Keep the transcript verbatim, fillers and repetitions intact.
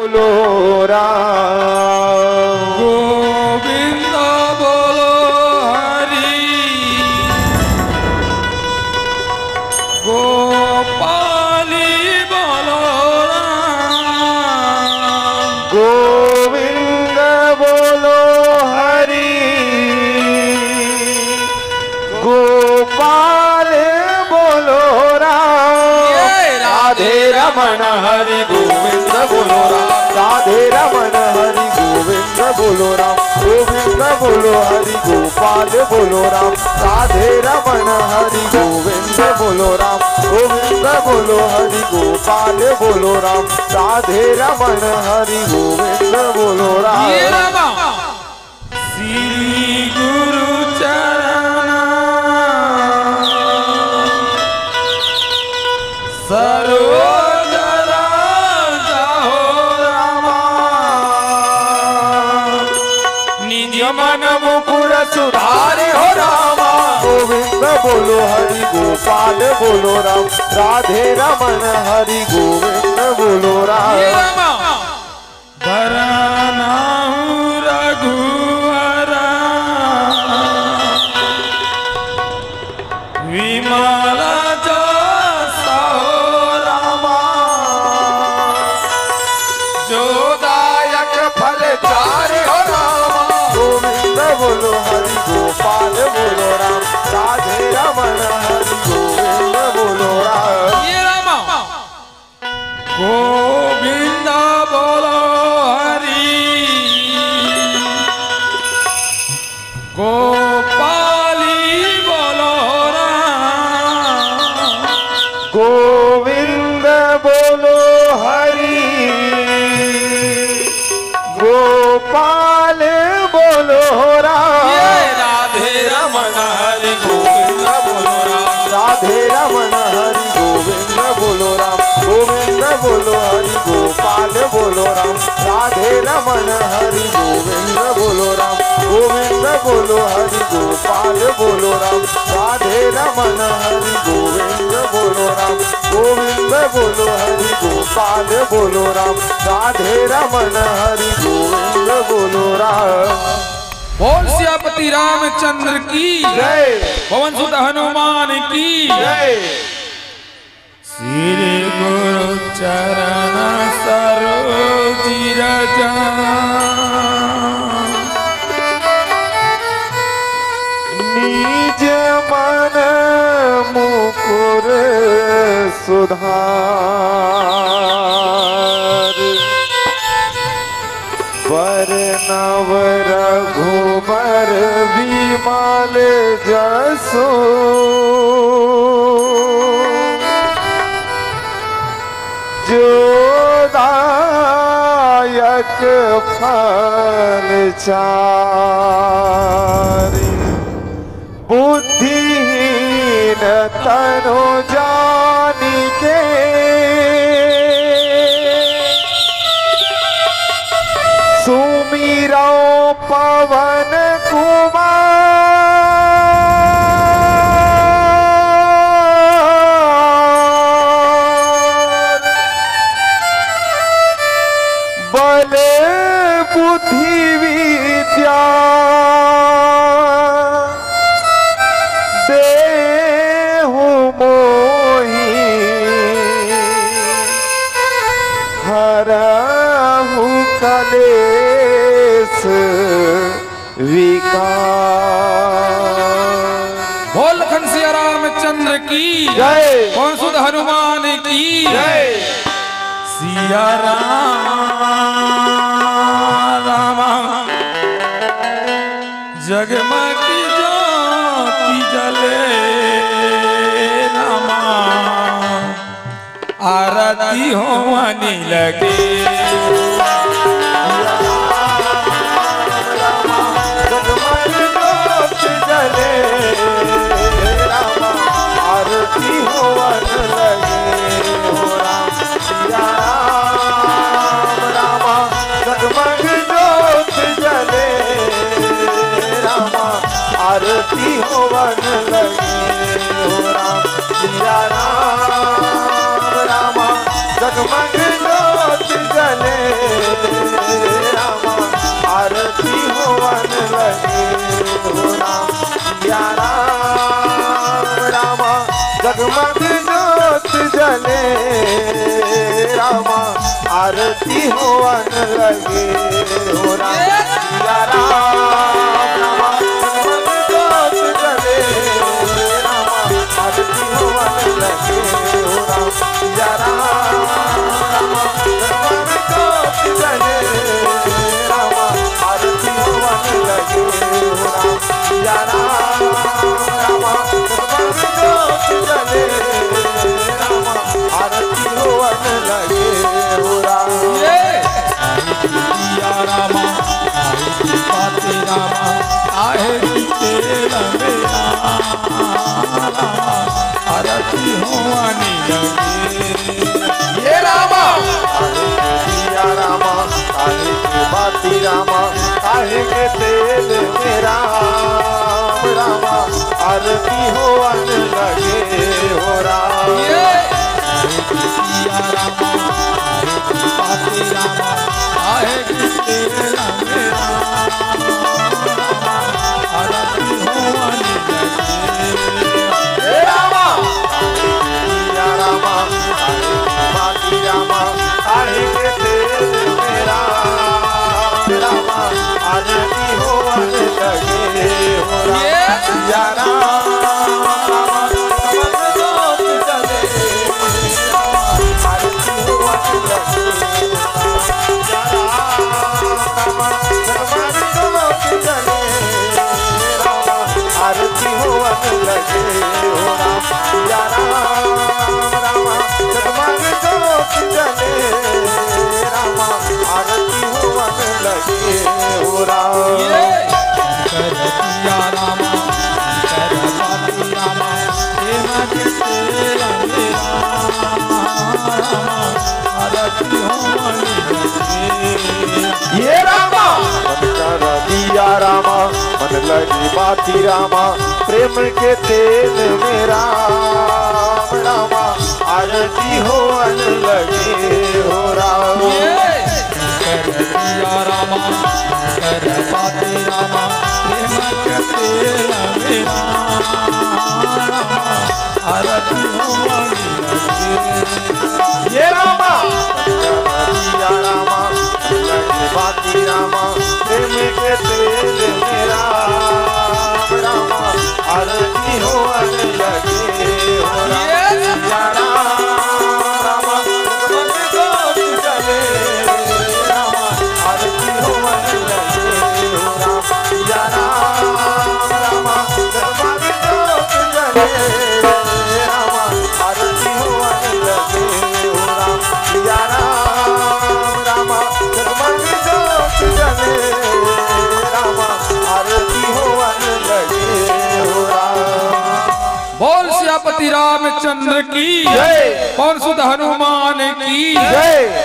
बोलो राम। गोविंद बोलो हरि। गोपाली बोलो राम। गोविंद बोलो हरि। गोपाल बोलो राम। ये राधे राधे रमण हरि गोविंद बोलो राम। राधे रमण हरि गोविंद बोलो राम। गोविंद बोलो हरि गोपाल बोलो राम। राधे रमण हरि गोविंद बोलो राम। गोविंद बोलो हरि गोपाल बोलो राम। राधे रमण हरि गोविंद बोलो राम। ये रामा। श्री गुरु चरण सरोज रज हो रामा। निज मन मुकुर सुधारि हो रामा। गोविंद बोलो हरि गोपाल बोलो राम। राधे रमण हरि गोविंद बोलो राम। हे रामा। बरनउँ रघुवर विमल जस हो रामा। जो दायक फल चारि हो रामा। गोविंद बोलो हरि गोपाल बोलो राम। राधे रमण हरि गोविंद बोलो राम। ये रामा। गोविंद बोलो हरि गोपाली बोलो राम। गोविंद बोलो हरि गोपाल बोलो राम। ये राधे रमण हरि गोविंद बोलो राम। राधे रमण हरि गोविंद बोलो राम। गोविंद बोलो हरि गोपाल बोलो राम। राधे रमण हरि गोविंद बोलो राम। गोविंद बोलो हरि गोपाल बोलो राम। राधे रमण हरि गोविंद बोलो राम। गोविंद बोलो हरि गोपाल बोलो राम। राधे रमण हरि गोविंद बोलो राम। बोल सियापति रामचंद्र की जय। पवन सुत हनुमान की जय। श्री गुरु चरण सरोज रज निज मन मुकुर सुधार। बरनउँ रघुबर विमल जसु। जो दायक फल चारि। बुद्धिहीन तनु जानिके सुमिरउँ पवन कुमार। बल बुद्धि विद्या देहु मोहि हरहु कलेस विकार। बोल लखन सिया रामचंद्र की जय। पवन सुत हनुमान की जय। सिया राम राम जगमग ज्योति जले रामा। आरती होवने लगे। जगमग ज्योत जले रामा, आरती होवन लगे हो राम। सिया राम रामा, जगमग ज्योत जले रामा, आरती होवन लगे हो राम। सिया राम रामा, जगमग ज्योत आरती होवन लगे हो राम, सिया राम, राम, जोत जले राम, आरती होवन लगे हो राम, सिया राम, राम, जोत जले राम, आरती होवन लगे हो राम, सिया राम, राम, जोत जले राम, आरती होवन लगे हो राम। ये। आई सिया रामा, आई पाती रामा, आहे तेल मेरा रामा, आरती होवन लगे। ये रामा। आहे सिया रामा, आहे पाती रामा, आहे तेल मेरा रामा, आरती होवन लगे हो राम। ये। सिया रामा, पाती रामा, आहे तेरा मेरा, आरती होवन लगे। हे रामा, सिया रामा, पाती रामा, आहे तेल मेरा, रामा, आरती होवन लगे हो राम। ये। सिया राम, राम, राम, जोत जले, आरती होवन लगे। सिया राम, राम, राम, जोत जले, राम, आरती होवन लगे हो राम। सिया राम, राम, जगमग जोत जले, राम, आरती होवन लगे हो राम। ये। शंकर सिया राम, शंकर पाती राम, प्रेम के तेल मेरा राम, आरती होवन लगे। ये रामा। मन कर दिया रामा, मन लगे बाती रामा, प्रेम के तेल में राम रामा, आरती होवन लगे हो राम। ये। शंकर सिया रामा, शंकर पाती रामा, प्रेम के तेल में राम रामा, आरती होवन लगे। ये रामा। सिया रामा, लगे बाती रामा, प्रेम के तेल में राम रामा, आरती होवन लगे हो राम। ये। सिया राम, रामा, जगमग जोत जले रामा, आरती होवन लगे हो राम। सिया राम, रामा, जगमग जोत जले रामा, आरती होवन लगे हो राम। सिया राम, रामा, जगमग जोत जले रामा, आरती होवन लगे हो राम। बोल सियापति रामचंद्र की जय। पवन सुत हनुमान की जय।